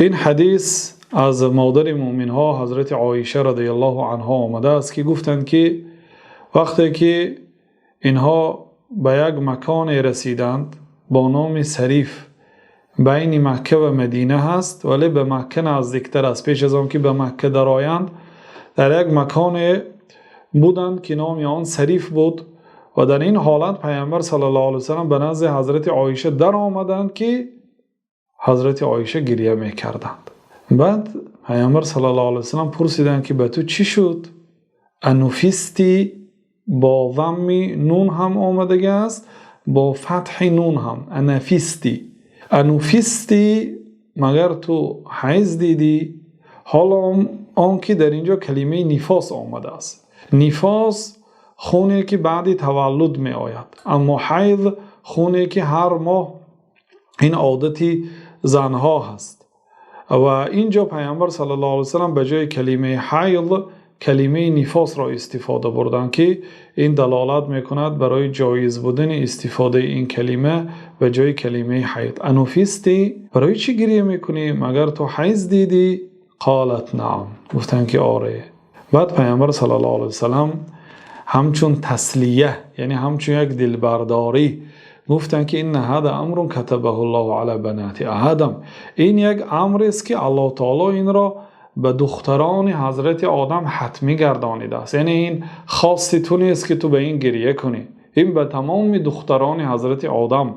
Ин ҳадис аз модари мӯъминҳо, Ҳазрати Оиша розияллоҳу анҳо, омадааст, ки гуфтанд, ки вақте ки инҳо ба як маконе расиданд бо номи Сариф, байни Макка ва Мадина аст, вале ба Макка наздиктар аст. Пеш аз он ки ба Макка дароянд, дар як маконе буданд, ки номи он Сариф буд, ва дар ин ҳолат Паёмбар саллаллоҳу алайҳи васаллам ба назди Ҳазрати Оиша даромаданд, ки Ҳазрати Оиша гиря мекарданд. Баъд Паёмбар саллаллоҳу алайҳи васаллам пурсиданд, ки ба ту чӣ шуд? أنفست, бо замми нун ҳам омадааст, бо фатҳи нун ҳам. أنفست. أنفست, магар ту ҳайз дидӣ? Ҳоло он ки дар инҷо калимаи нифос омадааст. Нифос хуне ки баъди таваллуд меояд, аммо ҳайз хуне ки ҳар моҳ, ин одати занҳо ҳаст. Ва инҷо Паёмбар саллаллоҳу алайҳи васаллам ба ҷои калимаи ҳайз калимаи нифосро истифода бурданд, ки ин далолат мекунад барои ҷоиз будани истифодаи ин калима ба ҷои калимаи ҳайз. أنفست, барои чӣ гиря мекунӣ? Магар ту ҳайз дидӣ? قالت نعم, гуфтанд, ки оре. Баъд Паёмбар саллаллоҳу алайҳи васаллам ҳамчун таслия, яъне ҳамчун як дилбардорӣ, гуфтанд, ки إن هذا أمر كتبه الله على بنات آدم, ин як амрест, ки Аллоҳ таоло инро ба духтарони Ҳазрати Одам ҳатмӣ гардонидааст. Яъне ин хоси ту нест, ки ту ба ин гиря кунӣ. Ин ба тамоми духтарони Ҳазрати Одам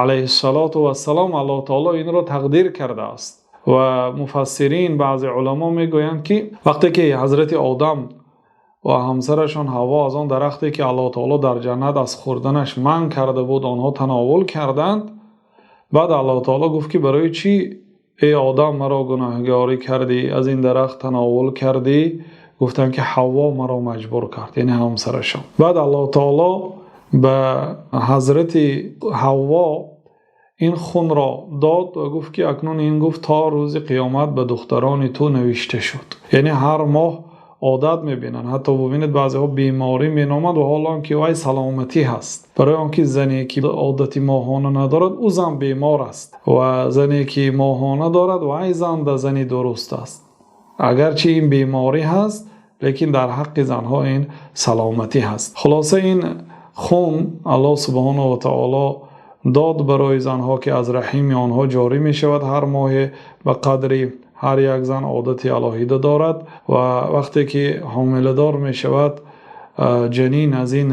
алайҳиссалоту вассалом Аллоҳ таоло инро тақдир кардааст. Ва муфассирин, баъзе уламо мегӯянд, ки вақте ки Ҳазрати Одам ва ҳамсарашон Ҳавво аз он дарахте, ки Аллоҳ таоло дар ҷаннат аз хӯрданаш манъ карда буд, онҳо тановул карданд, баъд Аллоҳ таоло гуфт, ки барои чӣ, эй Одам, маро гуноҳгорӣ кардӣ, аз ин дарахт тановул кардӣ? Гуфтанд, ки Ҳавво маро маҷбур кард, яъне ҳамсарашон. Баъд Аллоҳ таоло ба Ҳазрати Ҳавво ин хунро дод ва гуфт, ки акнун ин, гуфт, то рӯзи қиёмат ба духтарони ту навишта шуд. Яъне ҳар моҳ одат мебинанд. Ҳатто бубинед, баъзеҳо беморӣ меноманд, ва ҳоло он ки вай саломатӣ ҳаст. Барои он ки зане ки одати моҳона надорад, ӯ зан бемор аст, ва зане ки моҳона дорад, вай зан да зани дуруст аст. Агарчи ин беморӣ ҳаст, лекин дар ҳаққи занҳо ин саломатӣ ҳаст. Хулоса, ин хун Аллоҳ субҳонаҳу ва таоло дод барои занҳо, ки аз раҳими онҳо ҷорӣ мешавад ҳар моҳе. Ба қадри ҳар як зан одати алоҳида дорад, ва вақте ки ҳомиладор мешавад, ҷанин аз ин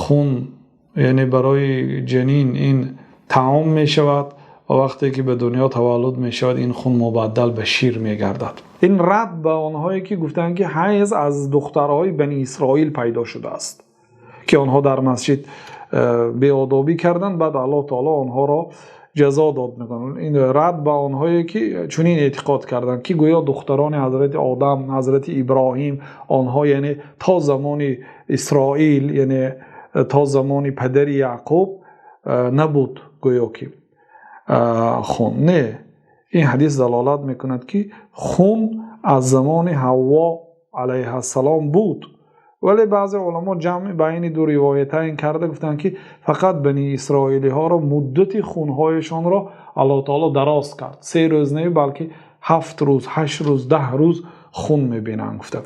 хун, яъне барои ҷанин ин таом мешавад, ва вақте ки ба дунё таваллуд мешавад, ин хун мубаддал ба шир мегардад. Ин рад ба онҳое ки гуфтанд, ки ҳайз аз духтарҳои Бани Исроил пайдо шудааст, ки онҳо дар масҷид беодобӣ карданд, баъд Аллоҳ таоло онҳоро ҷазо дод мекунад. Ин рад ба онҳое ки чунин эътиқод карданд, ки гӯё духтарони Ҳазрати Одам, Ҳазрати Иброҳим, онҳо, яъне то замони Исроил, яъне то замони падари Яъқуб набуд гӯё ки хун. Не, ин ҳадис далолат мекунад, ки хун аз замони Ҳавво алайҳиссалом буд. Вале баъзе уламо ҷамъи байни ду ривоятайн карда гуфтанд, ки фақат Бани Исроилиҳоро муддати хунҳояшонро Аллоҳ таоло дароз кард, 3 рӯз не, балки 7 рӯз, 8 рӯз, 10 рӯз хун мебинанд, гуфта.